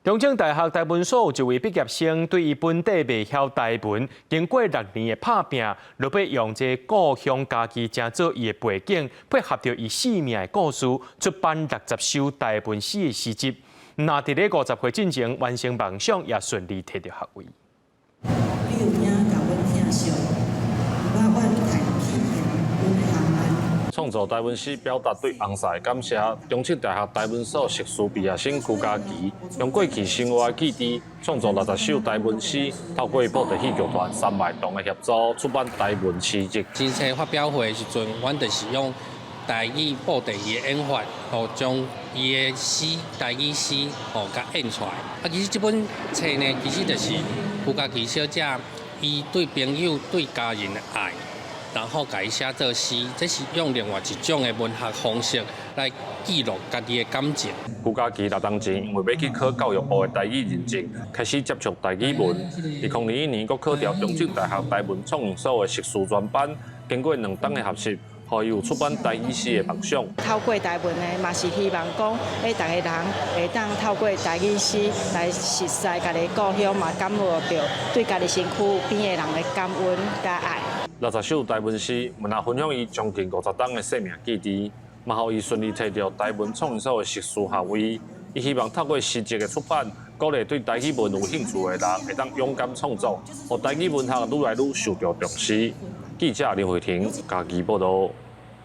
中正大學台文所有一位畢業生對伊本底袂曉台文，經過6年的拍拚，落尾用這故鄉嘉義成做伊的背景，配合著伊生命的故事，出版60首台文詩的詩集。那佇咧50歲進前完成夢想，也順利提著學位。你有影共阮疼惜，我願提去阮的航班。創作台文詩表達對翁婿的感謝。中正大學台文所碩士畢業生邱家琪，用過去生活的記憶創作60首台文詩，透過布袋戲劇團三麥堂的協助出版台文詩集。新冊發表會的時陣，阮就是用台語布袋戲的演法，吼將伊的詩台語詩吼共演出來。啊，其實這本冊呢，其實就是邱家琪小姐伊對朋友、對家人的愛。然後共伊寫做詩，這是用另外一種的文學方式來記錄家己的感情。邱家琪6冬前因為欲去考教育部的台語認證，開始接觸台語文。2021年，閣考著中正大學台文創研所的碩士專班，經過2冬的學習，予伊有出版台語詩的夢想。透過台文呢，嘛是希望講，逐个人會當透過台語詩來熟悉家己故鄉，嘛感受著對家己身軀邊的人的感恩佮愛。60首台文詩，毋但分享伊將近50冬的生命記憶，嘛予伊順利提著台文創研所的碩士學位。伊希望透過詩集的出版，鼓勵對台語文有興趣的人，會當勇敢創作，予台語文學愈來愈受著重視。記者林慧婷嘉義報導。